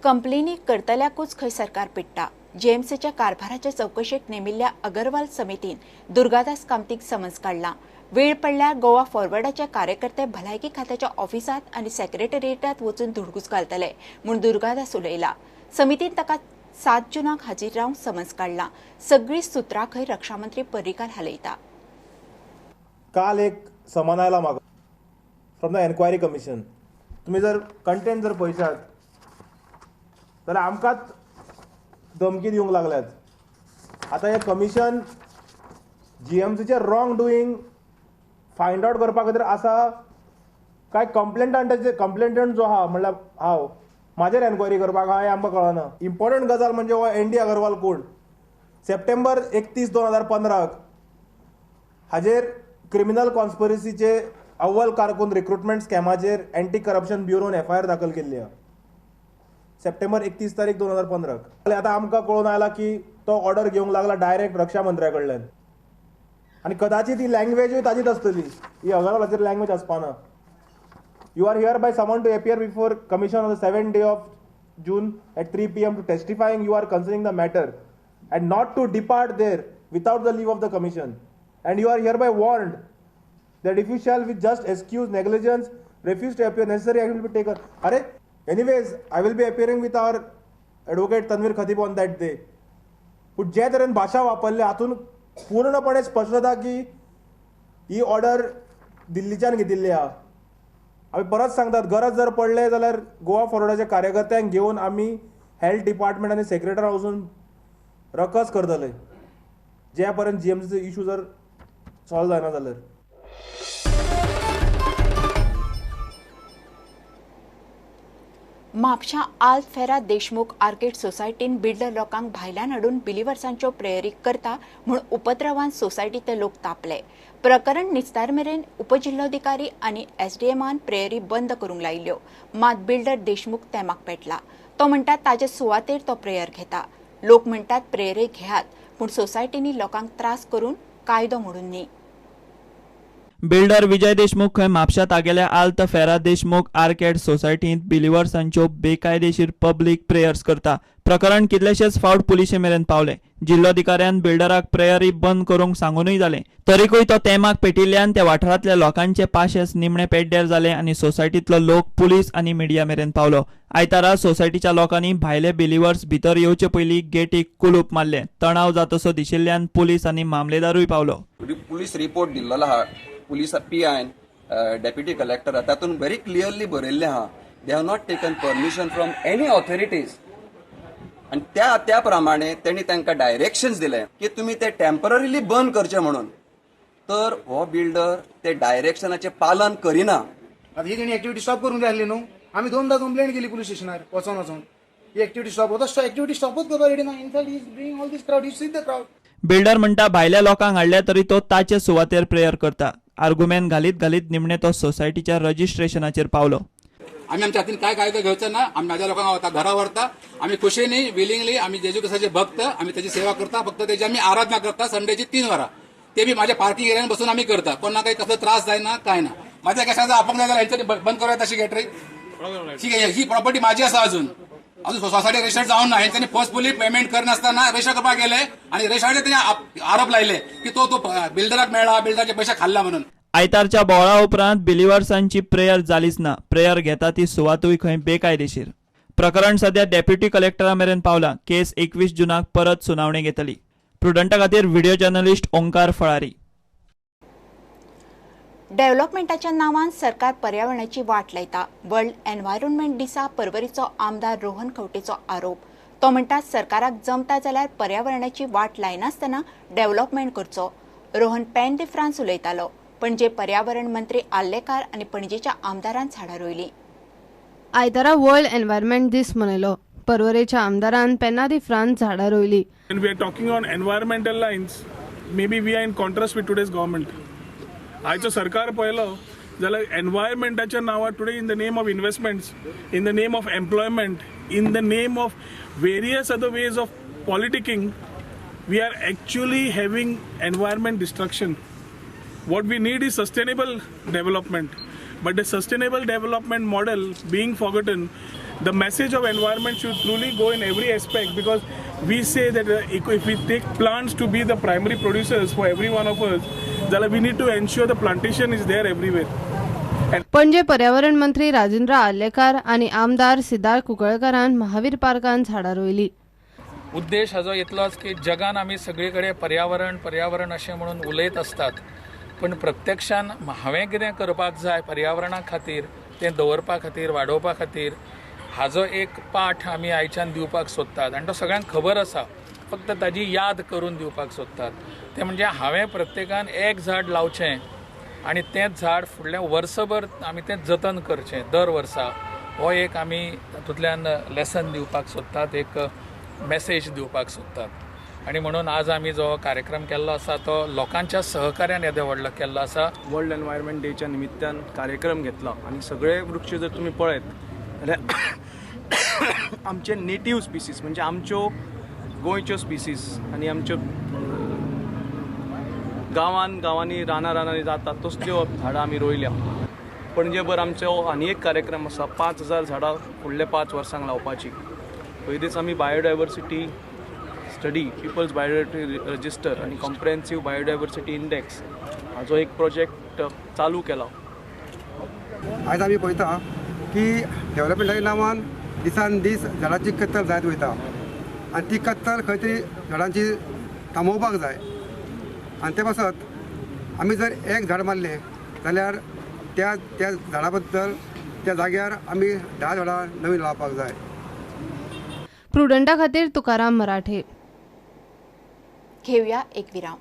कंप्लेनी करतल्याकूच खंय सरकार पिडटा. जीएमसीच्या कारभाराच्या चवकशेक नेमिल्ल्या अगरवाल समितीन दुर्गादास कामतीक समन्स काडला. वेळ पडल्यार गोवा फॉरवर्डाचे कार्यकर्ते भलायकी खात्याच्या ऑफिसांत आनी सेक्रेटरिएटात वचून धुडगूस घालतले म्हूण दुर्गादास उलयला. समितीन ताका 7 जूनाक हाजीर रावंक समन्स काडला. सगळीं सुत्रां खंय रक्षामंत्री पर्रीकार हालयता. काल एक समन आयला म्हाका फ्रॉम the enquiry commission. तुमी जर कंटेंट जर पळयशात जाल्यार आमकांच धमकी दिवंक लागल्यात. आतां हें कमिशन जीएमसीचें रॉंग डुईंग फायंड आवट करपा खातीर आसा काय कंप्लेंटंटाचे कंप्लेंटंट जो आहा म्हणल्यार हांव म्हाजेर एनक्वायरी करपाक आहा हें आमकां कळना. इम्पॉर्टंट गजाल म्हणजे हो एन डी अगरवाल कोण. सप्टेंबर 31, 2015 हाजेर क्रिमिनल कॉन्स्पिरसीचे अव्वल कारकून रिक्रुटमेंट स्कॅमाचेर एंटी करप्शन ब्युरोन एफआयआर दाखल केल्ली आहा सप्टेंबर 31 तारीख 2015. आतां आमकां कळून आयला की तो ऑर्डर घेवंक लागला डायरेक्ट रक्षा मंत्र्या कडल्यान आनी कदाचित ही लँग्वेजूय ताजीच आसतली, ही अगरवालाचेर language आसपाना. You are hereby summoned to appear before commission on the 7th day of June at 3 PM to testifying you are concerning the matter and not to depart there without the leave of the commission. And you are hereby warned that if you shall with just excuse negligence refuse to appear, necessary action will be taken. Arey, anyways, I will be appearing with our advocate Tanveer Khatib on that day. पूण जे तरेन भाशा वापरली हातून पूर्णपणे स्पश्ट जाता की ही order दिल्लीच्यान घेतिल्ली आहा. आमी परत सांगतात, गरज जर पडले जाल्यार गोवा फॉरवर्डाच्या कार्यकर्त्यांक घेवन आमी हेल्थ डिपार्टमेंट आनी सेक्रेटरी वचून रकस करतले ज्या पर्यंत जीएमसीचो इशू जर सॉल्व जायना जाल्यार. म्हापशां आल्त फेरा देशमुख आर्केड सोसायटीन बिल्डर लोकांक भायल्यान हाडून बिलिवर्सांच्यो प्रेयरी करता म्हूण उपद्रवान सोसायटींतले लोक तापले. प्रकरण निस्तार मेरेन उपजिल्होधिकारी आनी एसडीएमान प्रेयरी बंद करूंक लायिल्ल्यो. मात बिल्डर देशमुख तेमाक पेटला. तो म्हणटा ताजे सुवातेर तो प्रेयर घेता. लोक म्हणटात प्रेयरी घेयात, पूण सोसायटींनी लोकांक त्रास करून कायदो मोडून न्ही. बिल्डर विजय देशमुख खंय म्हापशा तागेल्या आल्त फेरा देशमुख आर्केड सोसायटींत बिलिवर्सांच्यो बेकायदेशीर पब्लीक प्रेयर्स करता. प्रकरण कितलेशेच फावट पुलिशे मेरेन पावले. जिल्लोधिकाऱ्यान बिल्डराक प्रेयरी बंद करूंक सांगूनय जालें, तरीकूय तो तेमाक पेटिल्ल्यान त्या वाठारांतल्या लोकांचे पाशेस निमणे पेड्ड्यार जाले आनी सोसायटींतलो लोक पुलीस आनी मिडिया मेरेन पावलो. आयतारा सोसायटीच्या लोकांनी भायले बिलिवर्स भितर येवचे पयलीं गेटीक कुलूप मारलें. तणाव जातसो दिशिल्ल्यान पुलीस आनी मामलेदारूय पावलो. पुलीस रिपोर्ट दिल्लो आहा पुलीस पी आयन डेप्युटी कलेक्टर तातूंत व्हेरी क्लियरली बरयल्लें आहा they have not taken permission from any authorities. आनी त्या त्या प्रमाणे तेणी तांकां डायरेक्शन्स दिले की तुमी ते टेम्पररीली बंद करचे म्हणून. तर हो बिल्डर ते डायरेक्शनाचें पालन करिना. आतां ही तेणी एक्टिविटी स्टॉप करूंक जाय आसली न्हू. आमी 2दा कंप्लेंट केली पुलीस स्टेशनार वचोन वचोन ही एक्टिविटी स्टॉप होता, एक्टिविटी स्टॉपूच करपाक रेडी ना. In fact he is bring all this crowd, you see the crowd. Builder म्हणटा भायल्या लोकांक हाडल्या तरी तो ताचे सुवातेर प्रेयर करता. आर्गुमेंट घालीत घालीत निमणे तो सोसायटीच्या रजिस्ट्रेशनाचेर पावलो. आमी आमच्या हातीन काय कायदो घेवचो ना. आमी माझ्या लोकांक वता घरा व्हरता. आमी खुशीनी विलिंगली आमी जेजू क्रिस्ताचे भक्त, आमी त्याची सेवा करता. फक्त त्याची आमी आराधना करता संडेची 3 वरां, ते बी माझ्या पार्किंग एरियान बसून आमी करता. कोणाक काही कसलो त्रास जायना काय ना. माझ्या कशाचा अपंग जाय जाल्यार हेंच्यांनी बंद करूया तशी गॅटरी. ठीक आहे, ही प्रॉपर्टी माझी आसा. अजून अजून सोसायटी रजिस्टर जावन ना. हेंच्यांनी फोर्सफुली पेमेंट करनासतना रजिस्टर करपाक गेले आनी रजिस्टराचेर तेणे आरोप लायले की तो तो बिल्डराक मेळ्ळा, बिल्डराचे पैसे खाल्ला म्हणून. आयतारच्या बोवाळा उपरांत बिलिवर्सांची प्रेयर जालीच ना. प्रेयर घेता ती सुवातूय खंय बेकायदेशीर. प्रकरण सध्या डेप्युटी कलेक्टरा मेरेन पावला. केस 21 जूनाक परत सुनावणी घेतली. प्रुडंटा खातीर व्हिडिओ जर्नलिस्ट ओंकार फळारी. डेव्हलपमेंटाच्या नावान सरकार पर्यावरणाची वाट लायता. वर्ल्ड एन्व्हायरमेंट दिसा पर्वरीचो आमदार रोहन खंवटेचो आरोप. तो म्हणटा सरकाराक जमता जाल्यार पर्यावरणाची वाट लायनासतना डेव्हलपमेंट करचो. रोहन पेन दे फ्रांस उलयतालो. पणजे पर्यावरण मंत्री आर्लेकार आनी पणजेच्या आमदारान झाडां रोयलीं. आयतारा वर्ल्ड एन्व्हायरमेंट दीस मनयलो. पर्वरेच्या आमदारान पेन्ना दी फ्रांस झाडां रोयली. We are talking on environmental lines, maybe we are in contrast with today's government. आयचो सरकार पळयलो जाल्यार एनवायरमेंटाच्या नांवार today in the name of investments, in the name of employment, in the name of various other ways of politicking, we are actually having environment destruction. What we need is sustainable development, but the sustainable development model being forgotten. The message of environment should truly go in every aspect, because we say that if we take plants to be the primary producers for every one of us, then we need to ensure the plantation is there everywhere. Panaji पर्यावरण मंत्री राजेंद्र आर्लेकार आनी आमदार सिद्धार्थ कुंकळकारान महावीर पार्कान झाडां रोयली. उद्देश हाजो इतलोच की जगान आमी सगळे कडेन पर्यावरण पर्यावरण अशें म्हणून उलयत आसतात, पण प्रत्यक्षान हांवें कितें करपाक जाय पर्यावरणा खातीर, तें दवरपा खातीर, वाडोवपा खातीर, हाजो एक पाठ आमी आयच्यान दिवपाक सोदतात आनी तो सगळ्यांक खबर आसा, फक्त ताजी याद करून दिवपाक सोदतात. तें म्हणजे हांवें प्रत्येकान एक झाड लावचें आनी तेंच झाड फुडलें वर्सभर आमी तें जतन करचें दर वर्सा. हो एक आमी तातूंतल्यान लेसन दिवपाक सोदतात, एक मेसेज दिवपाक सोदतात. आनी म्हणून आज आमी जो कार्यक्रम केल्लो आसा तो लोकांच्या सहकार्यान येदो व्हडलो केल्लो आसा. वर्ल्ड एनवायरमेंट डेच्या निमित्तान कार्यक्रम घेतला आनी सगळे वृक्ष जर तुमी पळयत जाल्यार आमचे नेटीव स्पिसीस म्हणजे आमच्यो गोंयच्यो स्पिसीस आनी आमच्यो गांवान गांवांनी रानां रानांनी जातात तसल्यो झाडां आमी रोयल्या. पणजेभर आमचो आनी एक कार्यक्रम आसा 5000 झाडां फुडल्या 5 वर्सांक लावपाची. पयलींच आमी biodiversity study, people's biodiversity register आनी कॉम्प्रिहेन्सीव बायोडायवर्सिटी इंडेक्स हाजो एक प्रोजेक्ट चालू केला. आयज आमी पळयता की डेव्हलपमेंटाच्या नांवान दिसान दीस झाडांची कत्तल जायत वयता आनी ती कत्तल खंय तरी झाडांची थांबोवपाक जाय. आनी ते पासत आमी जर एक झाड मारलें जाल्यार त्या त्या झाडा बद्दल त्या जाग्यार आमी 10 झाडां नवीन लावपाक जाय. प्रुडंटा खातीर तुकाराम मराठे. घेऊया एक विराम.